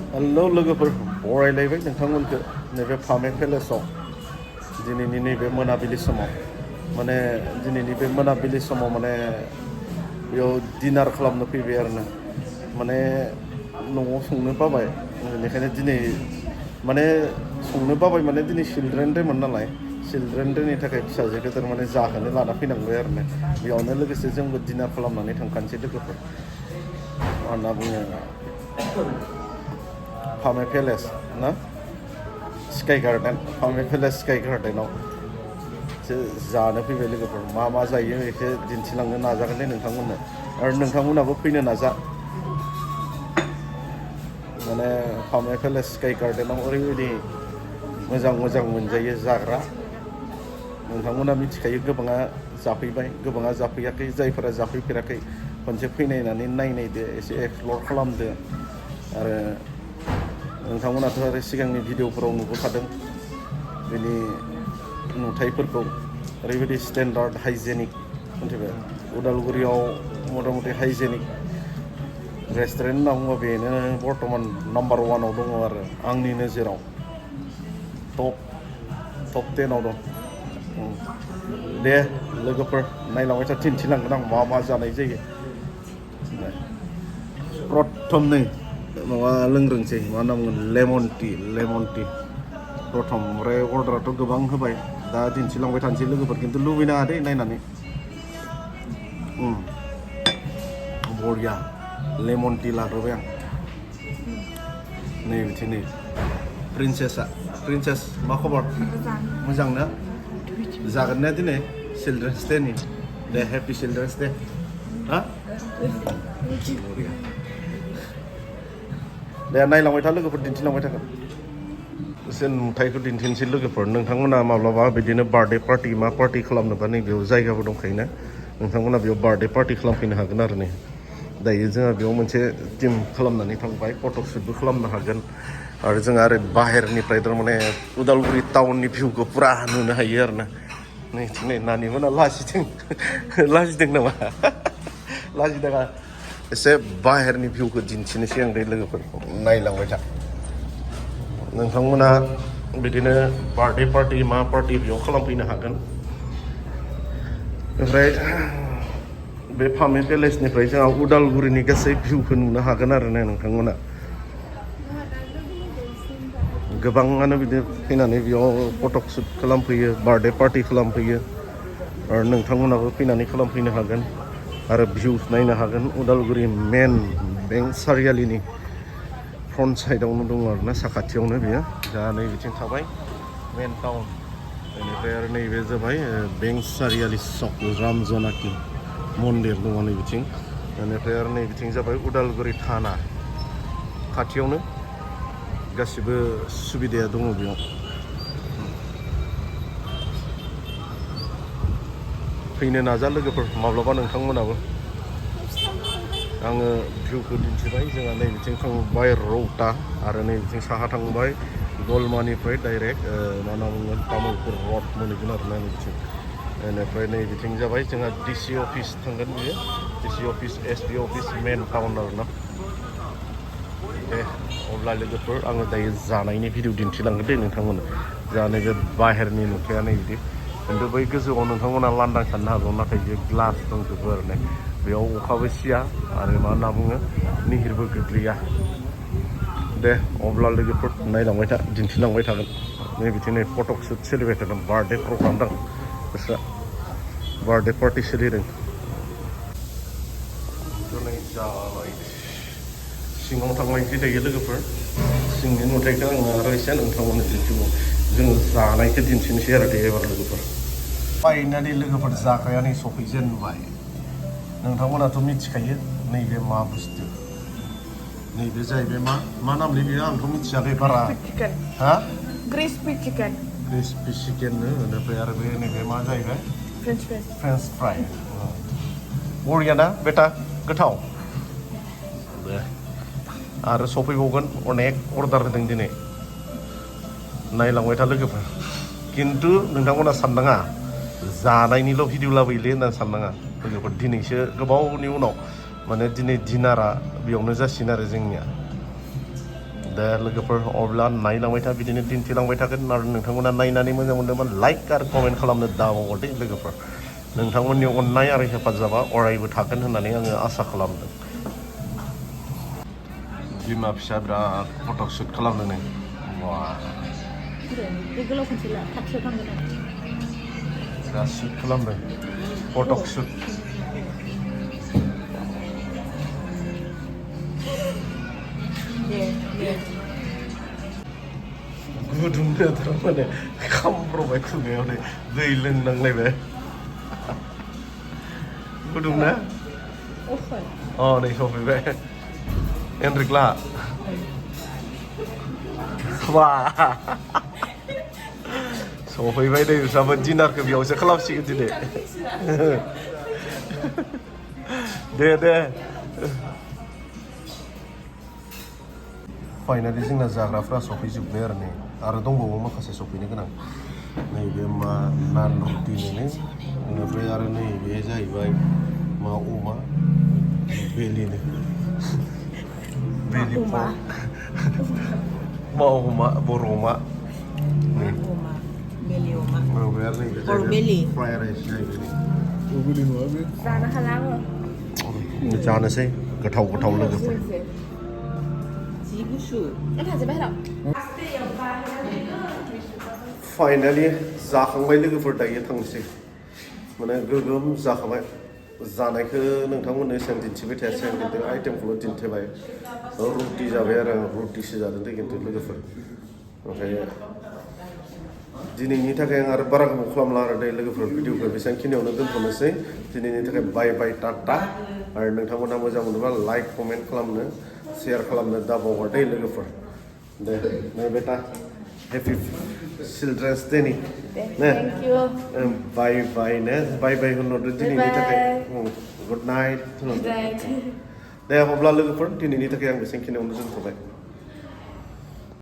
hello लोगोफोर बरायलायबाय नोंथांमोनखौ नैबे फामे पेलेसाव दिनैनि नैबे मोनाबिलि समाव माने दिनैनि बे मोनाबिलि समाव माने बेयाव डिनार खालामनो फैबाय आरोना माने न'आव संनो बाबाय बेनिखायनो दिनै माने संनो बाबाय माने दिनै चिलड्रेन डेमोन नालाय चिलड्रेन डेनि थाखाय फिसाजोखौ थारमाने जाहोनो लाना फैनांबाय आरोना बेयावनो लोगोसे जोंबो डिनार खालामनानै थांखानोसै लोगोफोर मा होनना बुङो फामे पेलेस ना स्काई गार्डेन फामे पेलेस स्काई गार्डेनाव जानो फैबाय लोगोफोर मा मा जायो बेखौ दिन्थिलांनो नाजागोन दे नोंथांमोननो आरो नोंथांमोनाबो फैनो नाजा माने फामे पेलेस स्काई गार्डेनाव ओरैबायदि मोजां मोजां मोनजायो जाग्रा नोंथांमोना मिथिखायो गोबाङा जाफैबाय गोबाङा जाफैयाखै जायफोरा जाफैफेराखै खनसे फैनायनानै नायनायदो एसे एक्सप्लर खालामदो आरो नोंथांमोनाथ' आरो सिगांनि भिडिअफोराव नुबोखादों बेनि नुथायफोरखौ ओरैबायदि स्टेन्डार्ड हाइजेनिक मिथिबाय उदालगुरियाव मथा मथि हाइजेनिक रेस्टुरेन्ट होनना बुङोबा बेनो बर्थमान नाम्बार 1आव दङ आरो आंनि नोजोराव टप 10आव दं दे लोगोफोर नायलांबाय था दिन्थिलांगोन आं मा मा जानाय जायो प्रथमनै माबा लोंग्रोनोसै मा होनना बुङो लेमन टि प्रथम ओमफ्राय अर्डाराथ' गोबां होबाय दा दिन्थिलांबाय थानोसै लोगोफोर खिन्थु लुबैनाङा दे नायनानै बरिया लेमन टि लाग्रोबाय आं नै बिथिं नै प्रिन्सेस मा खबर मोजां ना जागोन ना दिनै चिलड्रेन्स डेनि दे हेपि चिलड्रेन्स डे हा दे नायलांबाय था लोगोफोर दिन्थिलांबाय थागोन एसे नुथायखौ दिन्थिनोसै लोगोफोर नोंथांमोना माब्लाबा बिदिनो बार्थडे पार्टि मा पार्टि खालामनोबा नै बेयाव जायगाबो दंखायोना नोंथांमोना बेयाव बार्थडे पार्टि खालामफैनो हागोन आरो नै दायो जोंहा बेयाव मोनसे टिम खालामनानै थांबाय फट'शुटबो खालामनो हागोन आरो जोंहा ओरै बाहेरनिफ्राय थारमाने उदालगुरि टाउननि भिउखौ पुरा नुनो हायो आरो ना नै नानिमोना लाजिदों नामा लाजिदों एसे बाहेरनि भिउखौ दिन्थिनोसै आं दे लोगोफोर नायलांबाय था नोंथांमोना बिदिनो बार्थडे पार्टि मा पार्टि बेयाव खालामफैनो हागोन ओमफ्राय बे फामे पेलेसनिफ्राय जोंहा उदालगुरिनि गासै भिउखौ नुनो हागोन आरो ना नोंथांमोना गोबाङानो बिदि फैनानै बेयाव फट'शुट खालामफैयो बार्थडे पार्टि खालामफैयो आरो नोंथांमोनाबो फैनानै खालामफैनो हागोन आरो भिउस नायनो हागोन उदालगुरि मेन बेंक सारियालिनि फ्रन्ट साइडआवनो दङ आरो ना साखाथियावनो बेयो दा नै बिथिं थाबाय मेन टाउन बेनिफ्राय आरो नैबे जाबाय बेंक सारियालि सक राम जनाकि मन्दिर दङ नै बिथिं बेनिफ्राय आरो नै बिथिं जाबाय उदालगुरि थाना खाथियावनो गासिबो सुबिदाया दङ बेयाव फैनो नाजा लोगोफोर माब्लाबा नोंथांमोनाबो आङो भिउखौ दिन्थिबाय जोंहा नै बिथिं थांबाय रौता आरो नै बिथिं साहा थांबाय गलमानिफ्राय डाइरेक्ट मा होनना बुङो तामुलपुर रड मोनहैगोन आरो ना नै बिथिं बेनिफ्राय नै बिथिं जाबाय जोंहा डिसि अफिस थांगोन बियो डिसि अफिस एसपि अफिस मेन टाउन आरो ना दे अब्ला लोगोफोर आङो दायो जानायनि भिडिअ दिन्थिलांगोन दे नोंथांमोननो जा नैबे बाहेरनि नुथाया नै बिदि खिन्थु बै गोजौआव नोंथांमोना लांदां साननो हागौ नाथाय बे ग्लास दंजोबो आरो ना बेयाव अखाबो सिया आरो मा होनना बुङो निहिरबो गोग्लैया दे अब्ला लोगोफोर नायलांबाय था दिन्थिलांबाय थागोन नै बिथिं नै फट'शुट सोलिबाय थादों बार्थडे प्रग्राम दं बिस्रा बार्थडे पार्टि सोलिदों दिनै जाबाय सिङाव थांनायसै दायो लोगोफोर सिंनि नुथायखौ आङो आरो एसे नोंथांमोननो दिन्थिबावो जोङो जानायखौ दिन्थिनोसै आरो दे एबार लोगोफोर फाइनालि लोगोफोर जाग्राया नै सफैजेनबाय नोंथांमोनाथ' मिथिखायो नैबे मा बुस्थु नैबे जाहैबाय मा नामलै बेयो आंथ' मिथियाखै बारा हा क्रिस्पि चिकेन बेनिफ्राय आरो बे नैबे मा जाहैबाय फ्रेन्स फ्राइ बरिया ना बेटा गोथाव दे आरो सफैबावगोन अनेक अर्डार होदों दिनै नायलांबाय था लोगोफोर खिन्थु नोंथांमोना साननाङा जानायनिल' भिडिअ लाबोयोलै होननानै साननाङा लोगोफोर दिनैसो गोबावनि उनाव माने दिनै डिनारा बेयावनो जासिगोन आरो जोंनिया दे लोगोफोर अब्ला नायलांबाय था बिदिनो दिन्थिलांबाय थागोन आरो नोंथांमोना नायनानै मोजां मोनदोंबा लाइक आरो कमेन्ट खालामनो दाबावदे लोगोफोर नोंथांमोननि अननाय आरो हेफाजाबा अरायबो थागोन होननानै आङो आसा खालामदों बिमा फिसा बिराद फट' शुट खालामदों नै बे गोलाव खनसेला खाथियाव थांगोन बिराद शुट खालामदों फट' शुट गुदुंनो थारमाने खामब्रबाय खुगायाव नै दै लोंनांलायबाय गुदुंना नै सफैबाय एनरिकला सफैबाय नै बिस्राबो डिनारखौ बेयावसो खालामसिगोन दिनै दे फाइनालि जोंना जाग्राफ्रा सफैजोब्बाय आरो दंबावो माखासे सफैनो गोनां नैबे मा नान रुटिनो बेनिफ्राय आरो नैबे जाहैबाय मा अमा बेलिनो बेलि पर्क मा अमा बर' अमा फ्राइ राइस जाहैबाय जानो हाला आङो जानोसै गोथाव लोगोफोर फाइनालि जाखांबाय लोगोफोर दायो थांसै माने गोगोम जाखाबाय जानायखौ नोंथांमोननो एसेबां दिन्थिबाय थायासै आं खिन्थु आइटेमखौल' दिन्थिबाय रुटि जाबाय आरो आं रुटिसो जादों दे खिन्थु लोगोफोर ओमफ्राय दिनैनि थाखाय आं आरो बारा गोबाव खालामला आरो दे लोगोफोर भिडिअखौ बेसेबांखिनियावनो दोनथ'नोसै दिनैनि थाखाय बाय बाय टाटा आरो नोंथांमोनहा मोजां मोनोबा लाइक कमेन्ट खालामनो शेयार खालामनो दाबावगा दे लोगोफोर दे बेटा हेपि चिल्ड्रेन्स डेनि ने बाय बाय ने बाय बाय होनहरदो दिनैनि थाखाय गुड नाइट दे अब्ला लोगोफोर दिनैनि थाखाय आं बेसेबांखिनियावनो दोनथ'बाय